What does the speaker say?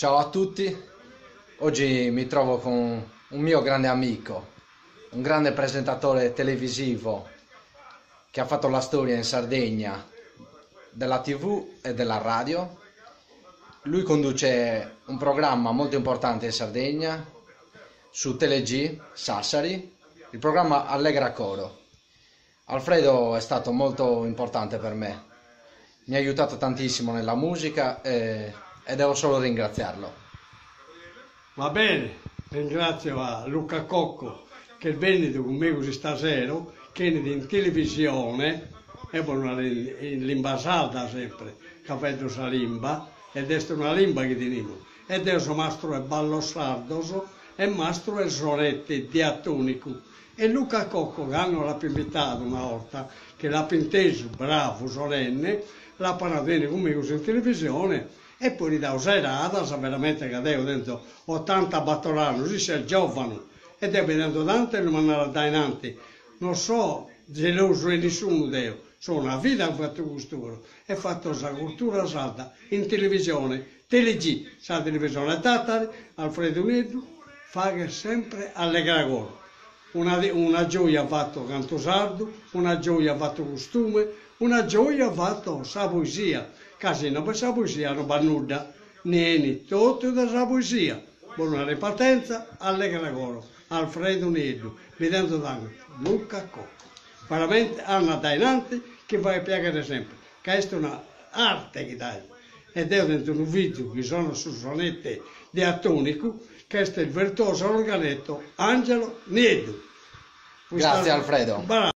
Ciao a tutti, oggi mi trovo con un mio grande amico, un grande presentatore televisivo che ha fatto la storia in Sardegna della TV e della radio. Lui conduce un programma molto importante in Sardegna su Telegì Sassari, il programma Allegra Coro. Alfredo è stato molto importante per me, mi ha aiutato tantissimo nella musica e, e devo solo ringraziarlo. Va bene, ringrazio a Luca Cocco che est bennidu cun megus istasero, chi 'enit in televisione, eo bos naro in limba sarda sempre, ca faeddo sa limba, ed est una limba chi tenimus, e deo so mastru 'e ballos sardos e mastru 'e sonete diatonicu E Luca Cocco, cando l'apo invitadu una 'orta, chi l'apo intesu bravu sonende, l'apo nadu 'eni cun megus in televisione e poi li dao seradas, veramente ca deo tenzo otantabator annos, isse est giovanu e deo bi tenzo tantu 'e lu mandare a dainanti, non so gelosu 'e nisciunu deo, so una vida chi fatto custu però e fatto sa cultura sarda in televisione, Telegì, sa televisione 'e Tàtari, Alfredu Nieddu faghet sempre allegra coro. Una una gioia fatto cantu sardu, una gioia fatto costume, una gioia fatto sa poesia, ca si no b'est sa poesia no b'at nudda, ndi 'enit totu dae sa poesia. Bona ripartenza, allegra coro. Alfredu Nieddu, bi tenzo tantu, Luca Cocco. Veramente anda dainanti chi faghet piaghere sempre, ca est una arte chi dai. E deo tenzo unu fizu chi sonat su sonete diatonicu, ch'est il virtuoso organetto Angelo Nieddu. Grazie Alfredo.